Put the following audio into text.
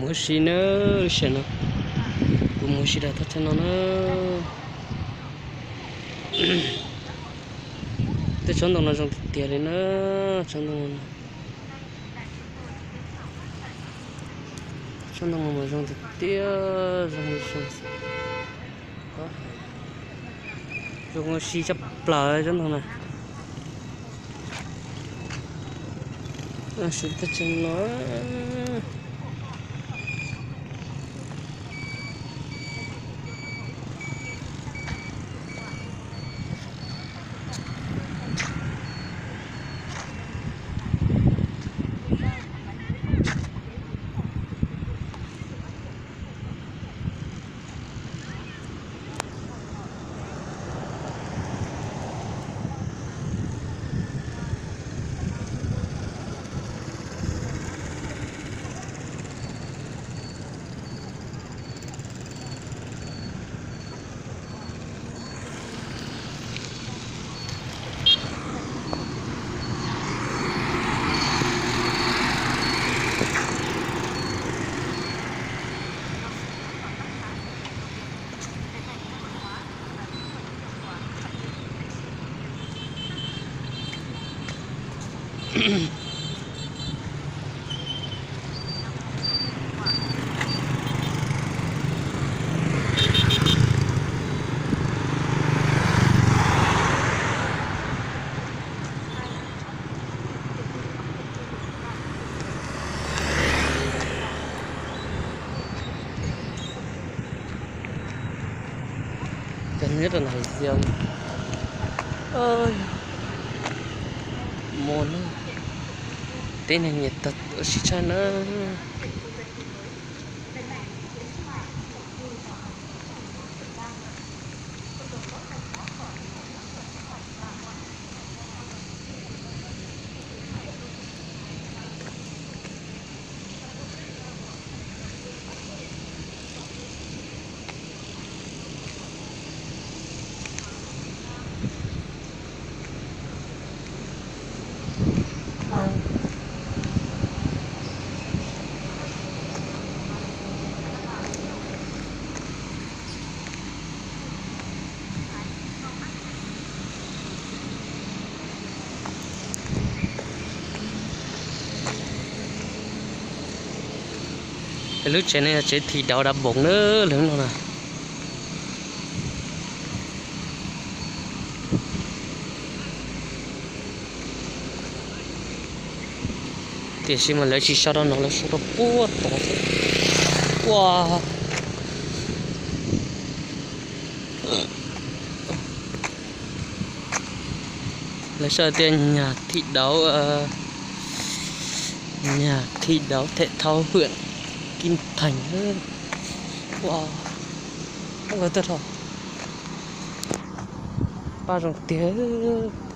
Mus ua si nawb, lub sij hawm no kuv mus ua si rau thaj chaw no na. Tej tsob ntoo no zoo tiag tiag li na, tsob ntoo no. Tsob ntoo no mas zoo tiag tiag, zoo zoo. Zoo ua si tshaj plaws tsob ntoo na. Siv teb tsev no. Cov nyob rau no hais tias, mus na, teb neeg nyiam tag ua si tshaj na. Lub tsev no yog tsev thim dauv dav npoov na, lub no na. Tiam sis mas lawv tsis sau rau no, lawv sau rau puag tod xwb. Ua, lawv sau tias nyag thim dauv, nyag thim dauv them thau huyện Kim Thành. Ua, muab nkawd tuaj rau paj zoo tiag.